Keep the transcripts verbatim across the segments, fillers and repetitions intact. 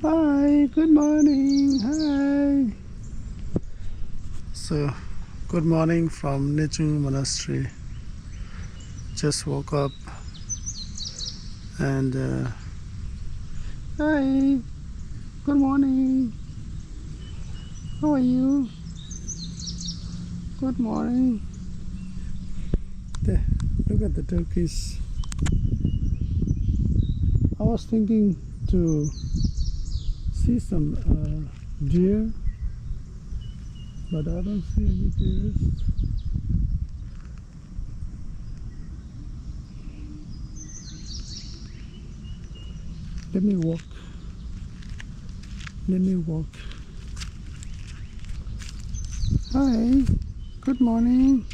Hi, good morning. Hi. So, good morning from Nechung Monastery. Just woke up and uh, hi, good morning. How are you? Good morning. There, look at the turkeys. I was thinking to see some uh, deer, but I don't see any deers. Let me walk. Let me walk. Hi. Good morning.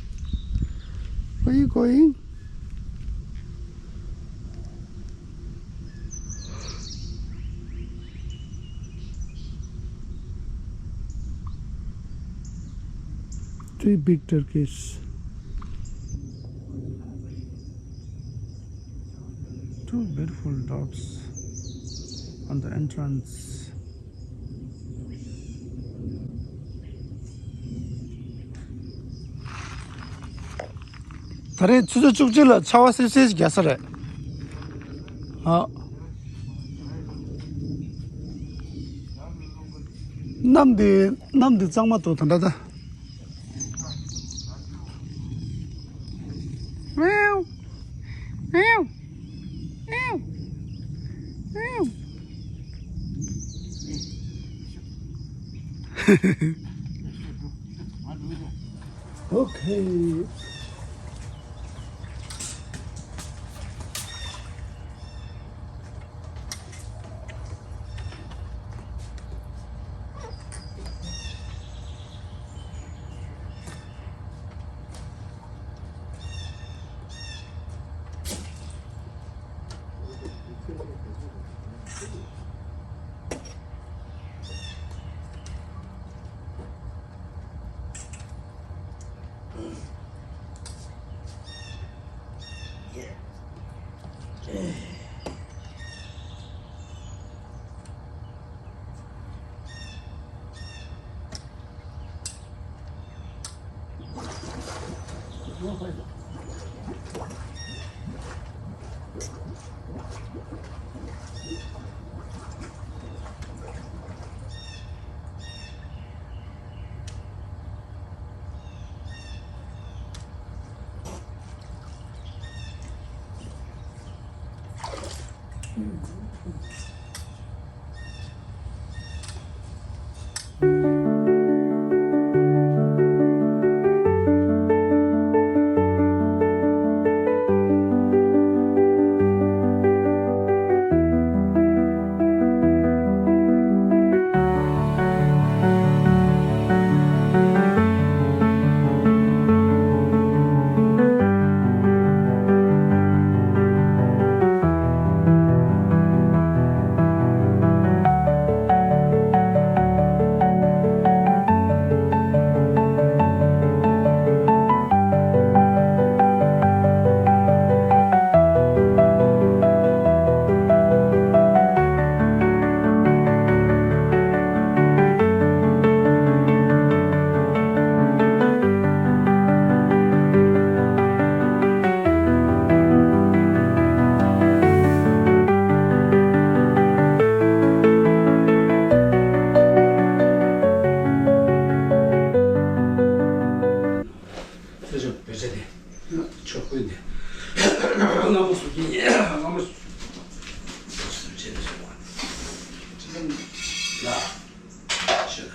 Where are you going? Three big turkeys. Two beautiful dots on the entrance. ད་རེས་ཆུ་ཚོད་བཅུ་གཅིག་ལ་ཆར་པ་སིབ་སིབ་ཞིག་རྒྱག་ས་རེད། ཨ། གནམ་འདི་གནམ་འདི་གཙང་མ་འདུག་ད་ལྟ་ད། Okay. ཚེ་ཆོག་བེ་ཆ་དེ། ཆོག་པོ་འདི། སྔ་མོ་སུ་གིན་སྔ་མོ་སུ་བྱེད་དུ་སོང་བ། ལ། ཤོད་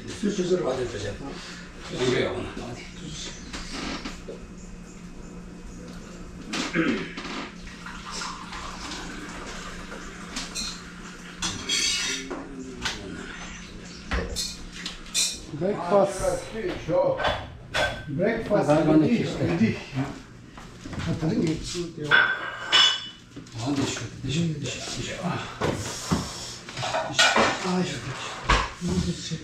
ད། སུ་སུ་སུ་ར་བ་དེ་བེ་ཆ་དང་། ཡང་བེ་ཡོང་ན། Breakfast. Breakfast ready, ready. ད་རིང་གི་ཚུལ་དེ། ཨ་འདི་ཤོད་འདི་ཤོད་འདི་ཤོད་འདི་ཤོད་ཨ། འདི་ཤོད་ཨ་ཤོད་འདི་ཤོད།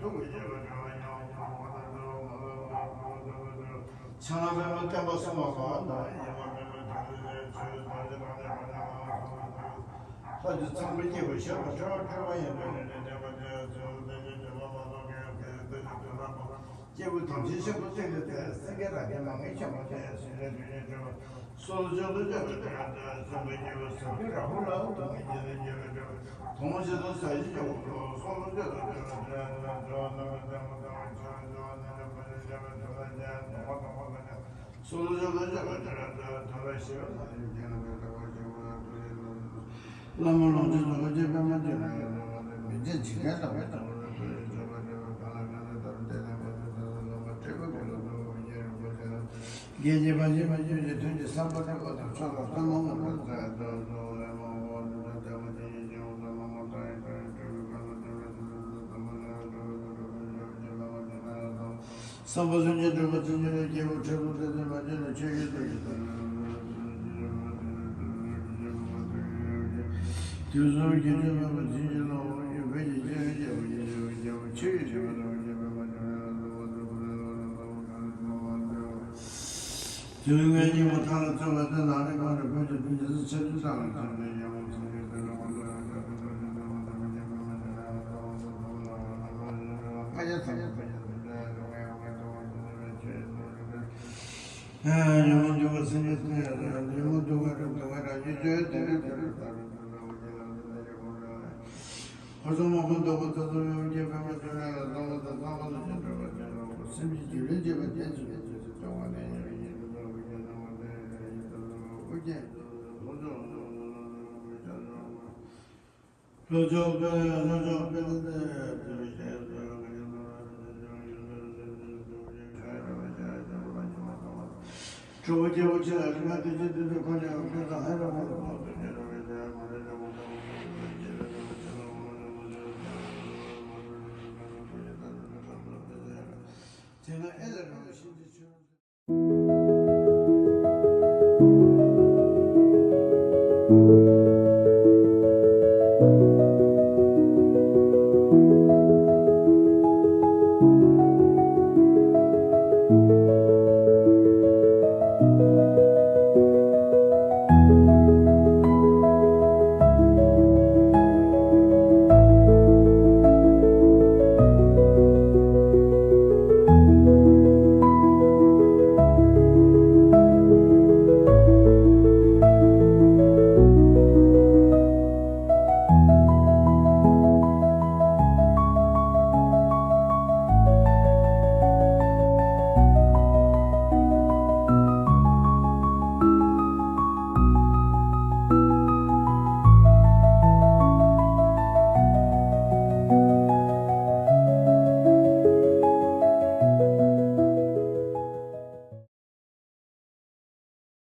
ཐུགས་ཀྱི་དགྱེས་པ་བྱ་བ་ཉམས་སུ་བླང་བ་དང་བརྩེ་བ་མ་ལུས་པ་དང་། ཕྱག་ན་པདྨོ་བསྟན་པ་སྲུང་བ་སོགས་དང་། ཡིད་ལ་མི་མི་ཐུབ་པའི་ཆོས་ཐམས་ཅད་ཐམས་ཅད་ཀུན་ཀྱང་ལྷག་པར་དུ། ལྷ་ཆོས་ཚངས་པའི་སྐྱེས་བུ་ཞི་བ་འཁྲུལ་པ་འཁྲུལ་པ་ཡིན་དུ་ནི་བདེན་པ་དེ་ཚུལ་དེ་ཉིད་དྲན་པ་མ་ཐོབ་མཁན་གྱི་དེ་ཉིད་དུ་ལྷག་པ། སྐྱེས་བུ་ཐམས་ཅད་ཤིན་ཏུ་གཏིང་ནས་དེ་སེང་གེ་རྭ་ཅན་མ་ངེས་ཤེས་མ་དེ་སེང་གེ་དེ་ཉིད་དྲན་པ། སོ་སོ་ཆོས་དང་སྤྱོད་པའི་དོན་དུ་སེམས་དཔའི་སྐྱེས་བུ་ཟབ་ཆོས་ར་ཧུ་ལ་དུ་མི་སྐྱེ་ནས་སྐྱེ་བའི་དོན། དུ་མ་ཞེས་སོགས་ཟ་ཞིང་སྐྱོང་བ་སོ་སོ་ཆོས་དང་སྤྱོད་པའི་དོན་དུ་སྤྱོད་པ་རྣམ་པར་བསྟན་པ་དང་། ཆོས་སྤྱོད་པ་རྣམས་ཀྱང་ཕར་ཕྱིན་སྤྱོད་པའི་དོན་ལ་ཉན་དང་བ་དང་བ་དང་། སོ་སོ་ཆོས་དང་སྤྱོད་པའི་དོན་དུ་ཐར་པ་ཞི་བའི་ལམ་ཡོན་ཏན་ལ་ཐར་པ་ཞི་བ་ཐུགས་རྗེ་ལ། བླ་མ་ལོངས་སྤྱོད་རྫོགས་པའི་སྤྱོད་པས་མ་བསྐྱོད་ན་ཡང་། མི་མཇེད་འཇིག་རྟེན་ལ་བས་ཀྱང་ལོ་ལོན་པའི་སྤྱོད་པ་སྤྱོད་པའི་གང་ལ་གང་འདུལ་ལྟར་བསྟན་ནས་མ་བསྐྱོད་ས་ལ་ལོངས་པ་སྤྲུལ་པའི་སྐུ་ལ་སོགས་པའི་རྒྱན་རིན་པོ་ཆེ་དང་། རྒྱན་གྱི་བ་ཞིག་མ་བསྐྱོད་ཅིང་དོན་གྱི་ས་པ་ཏི་པ་དང་ཕྱོགས་ལ་ལྟ་མ་ངོམས་པར་མཛད་དོ། ལས་མང་པོ་ནི་ད་ལྟ་བ་དེ་ཡི་སྐྱེ་བོ་ལ་མ་མོ་ལྟ་ཡི་ལྟ་ཡི་སྤྲུལ་པའི་ཁ་ལ་སྤྲུལ་པའི་ཚུལ་དུ་ལྟ་མ་ལ་སྤྲུལ་པའི་ཚུལ་དུ་སྤྲུལ་པའི་ཚུལ་དུ་ལྟ་མ་ལ་ལྟ་ཡི་ལྟ་བ། བསམ་པ་སེམས་ཅན་སྒྲོལ་བ་ཚུལ་གཉིས་ལས། སྐྱེས་བུ་ཁྲོས་པ་ཚུལ་དུ་མ་བྱས་ན། ཆོས་ཀྱི་ཚུལ་གྱིས་ཐར་པའི་ཚུལ་དུ་ཆོས་ཀྱི་ཚུལ་གྱིས་ཐར་པའི་ཚུལ་གྱིས་ཐར་པའི་ཚུལ་གྱིས། དུས་གསུམ་གྱི་ཆོས་སྨྲ་བ་ཚུལ་གྱིས་སློང་བ་ཡི། བོད་ཀྱི་སྤྱི་དོན་རྒྱལ་པོ་ཡིན་ཞེས་པ་རྒྱལ་པོ་ཆོས་ཀྱི་ཆོས་པ་དང་བཅས་པའི་མ་བྱུང་ན་ལ་སོགས་པ་ཚུལ་ཁོ་ན་ལ་སོགས་པ་གང་ལ་སོགས་པ་ལ་སྤྲོད་པ། དུས་ངན་སྙིགས་མ་མཐའ་ལ་བརྩོན་པ་དེ་ནང་ནས་གང་དུ་བོད་ཀྱི་དོན་གྱི་ཚུལ་ཆ་ཚུལ་དང་ལ་བརྩོན་པའི་ཡ་མོ་ཚུལ་གྱིས་དེ་ལ་མ་འདོད་པ་ཆ་ཚུལ་དང་ཆ་ཚུལ་མ་དམ་པའི་ཆ་ཚུལ་མ་བྱུང་ན་ལ་སོགས་པ་ཚུལ་ཁོ་ན་ལ་སོགས་པ་ལ་སྤྲོད་པ། ཕ་ཡ་ཚ་བ་ཕ་ཡ་ཚ་བ་ཡ་མོ་འདུག་ག་སེམས་ཅན་ཉོན་མོངས་འདུ་བ་རིགས་དྲུག་གི་རིགས་དྲུག་གི་རང་རྒྱུད་སྤྱོད་དེ་རིགས་དྲུག་གི་རང་རྒྱུད་ལ་འདི་ལྟར་ཡོད་པ་རེད། ཧོར་སོང་མ་ཁོ་འདོགས་པ་ཚོ་ཚོ་ཡོང་རྒྱུ་བོད་མི་སྤྱོད་ལས་ལ་སོགས་པ་དང་སོགས་པ་ལ་ཅི་འདྲ་བ་ཅི་འདྲ་བ་སེམས་ཀྱི་རྒྱུད་ལས་སྐྱེས་པ་གཏན་ཚིགས་མེད་ཚུལ་གྱི་སྐྱོང་བ་ལས་ཉེ་བའི་ཉེ་དུ་འགྲོ་བའི་ཉེ་དུ་མ་འདྲེས་ཉེ་དུ་འགྲོ་བའི་དབུ་རྒྱན་ལྷོ་ཕྱོགས་ལྷོ་ཕྱོགས་དཔལ་ལྷོ་ཕྱོགས་དཔལ་ལྡན་དེ་བའི་ཞལ་ཚོལ་ག་ཉེ་ལ་ལ་ལ་ལ་ལ་ལ་ལ་ལ། ཁྲོ་བོ་སྐྱེ་བོ་ཆེ་ལ་རིག་པ་དེ་བཞིན་དུ་ཁོ་ནས་འོ་ཁྱོད་དང་ཧ་ར་ཧོ་ལ་ཕོག་ཏུ་ཉེ་རུ་བའི་ལས་མ་རེ་ལ་མ་ལྟ་བུ་ཁོ་ལ་སྐྱེ་བའི་ལ་མ་ཆེ་ལ་ཧོ་ལ་ལ་མ་ཆེ་ལ་ཆེ་ལ་ཧོ་ལ་ལ་མ་རུ་རུ་རུ་རུ་རུ་ཁྲམ་ལ་ཕེ་ཟེར་ལ། དེ་ན་ཨེ་ལ་རུ་ཤིན་ཏུ་ཆུ།